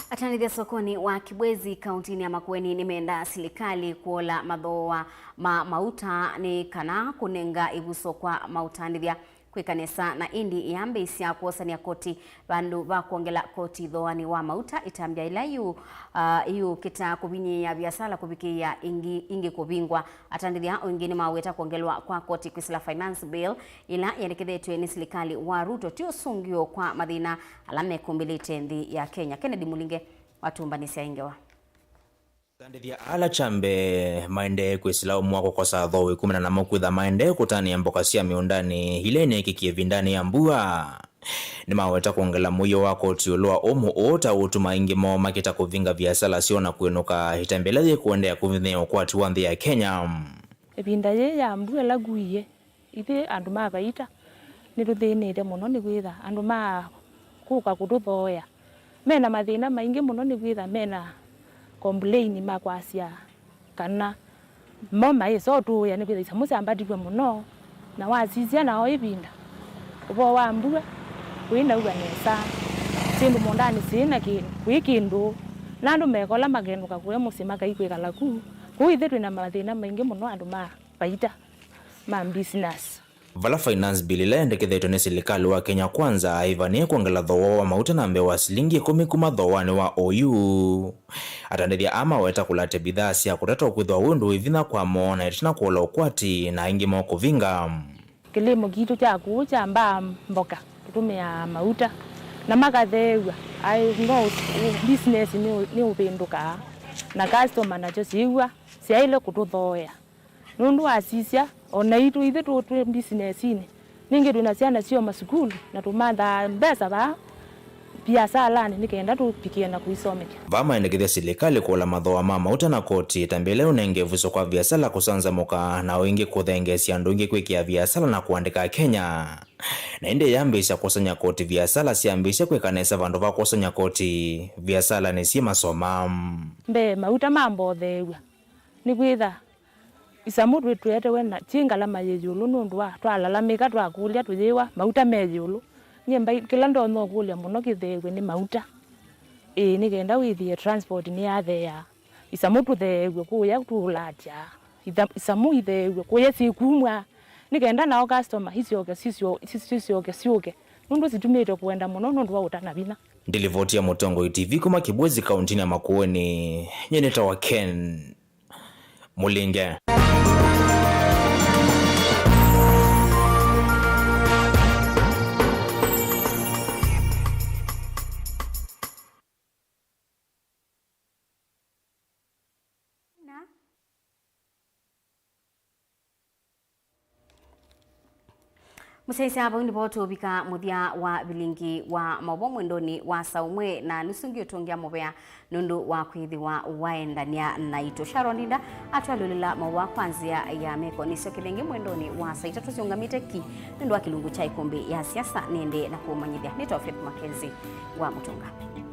Atandĩthya sokonĩ wa Kibwezi, kauntinĩ ya Makueni, nĩmendaa silikalĩ kũola mathooa ma mauta nĩ kana kũnenga ĩvuso kwa maũtandĩthya. kwĩka nesa, na ĩndĩ yambĩĩsya kwosany'a koti vandũ va kwongela koti thooanĩ wa mauta. Ĩtambya ĩla yu, ah, yũkĩta kũvinyĩĩa viasala kũvikĩĩa ingĩ, ingĩ kũvingwa. Atandĩthya o ĩngĩ nĩmaweta kwongelwa kwa koti kwĩsĩla Finance Bill ĩla yendekethetw'e nĩ silikalĩ wa Ruto ti ũsũngĩo kwa mathĩna ala mekũmbĩlĩte nthĩ ya Kenya. Kennedy Mulinge watũmbanĩsya ĩ ngewa. Atandĩthya ala kya mbee maendee kwĩsĩla ũmwe wa kũkosa thooĩ kumana namo kwĩtha maendee kũtanĩa mboka sya mĩũndanĩ ila ineekĩkie ĩvindanĩ ya mbua. Nĩmaweta kwongela mũio wa koti ĩũlũ wa ũmũ ũũ ta ũũtuma aingĩ moo makĩta kũvinga viasala syoo na kwĩnũka, ĩtambya ĩla yĩkũendeea kũvinyĩĩa ũkwati wa nthĩ ya Kenya. Ĩvinda yĩĩ ya mbua ĩla kuie, ithyĩ andũ ma Vaita nĩtũthĩnĩte mũno, nĩkwĩtha andũ ma kũka kũtũthooea mena mathĩna maingĩ mũno, nĩkwĩtha mena complain ma kwasya kana mo maĩsa ũtũĩa, nĩkwĩtha isamũ syambatiw'e mũno, na wasisya nao ĩvinda ũvoo wa mbua kũinaua nesa, syĩndũ mũũndanĩ syĩ na kĩndũ, kwĩ kĩndũ, na andũ mekola makenũka kũya mũsyĩ makai kwĩkala ku. Kũu ithyĩ twĩna mathĩna maingĩ mũno andũ ma Vaita ma business. Vala Finance Bill ĩla yendekethetwe nĩ silikalĩ wa Kenya Kwanza ĩvanĩe kwongela thooa wa mauta na mbee wa silingi ĩkũmi kuma thooanĩ wa oyu, atandĩthya aa maweta kũlatya bidhaa sya kũtatwa kwĩthwa wĩ ũndũ wĩ vinya kwa moo na ĩtina kũola ũkwati na aingĩ moo kũvinga. Kĩlĩmo kitũ kya kũu kyambaa mboka tũtũmĩaa mauta na makatheew'a. Aĩ no business nĩ, nĩ ũvĩndũkaa na customer nasyo syĩw'a syaĩle kũtũthooea. Nũndũ wasisya, o naitũ ithyĩ tũ, twĩ mbisinesinĩ, ningĩ twĩ na syana syoo masukulu, na tũmanthaa mbesa vaa viasalanĩ nĩ kenda tũvikĩe na kũisomethya. Vaa maendekethya silikalĩ kũola mathooa ma mauta na koti, ĩtambya ĩla ũnenge ĩvuso kwa viasala kũsanzamũka, na o ĩngĩ kũthengeesya andũ aingĩ kwĩkĩa viasala na kũandĩka Akenya. Na ĩndĩ yambĩĩsya kwosany'a koti viasala syambĩĩsya kwĩka nesa vandũ va kwosany'a koti viasalanĩ syĩ masoma. Mbee, mauta mambotheew'a nĩkwĩtha isamũ twĩ, twetewe na, syĩ ngalama yĩ ĩũlũ nũndũ wa twalalamĩka twakũlya tũyĩwa mauta me ĩũlũ. Nyie mbai, kĩla ndonya ũkũlya mũno kĩtheew'e nĩ mauta. Ĩĩ, nĩ kenda wĩthĩe transport nĩyatheea. Isamũ tũtheew'e kũya tũlatya. Itha-, isamũ itheew'e kũya syĩkumw'a. Nĩ kenda nao customer isyoke, sisyo-, sis-, sisyoke syũke. Nũndũ situmĩte kũenda mũno nũndũ wa ũtana vinya. Ndilivoti ya Mũtongoi T V kuma Kibwezi, kauntinĩ ya Makueni, nyie nĩtawa Ken Mũlinge. Mũsyaĩĩsya, vau nĩvo tũvika mũthya wa vilingi wa maũvoo mwendonĩ wa saa ũmwe na nusu. Ngĩũtũngĩa mũvea nũndũ wa kwĩthĩwa waendany'a naitũ. Sharon Ndinda atwalũlĩla maũvoo kwa nzĩa ya meko. Nĩsyokethya ĩngĩ mwendonĩ wa saa itatũ syĩũngamĩte ki nũndũ wa kĩlungu kya ĩkũmbĩ ya siasa. Nĩendee na kũmanyĩthya. Nĩtawa Faith Mackenzie wa Mũtũnga.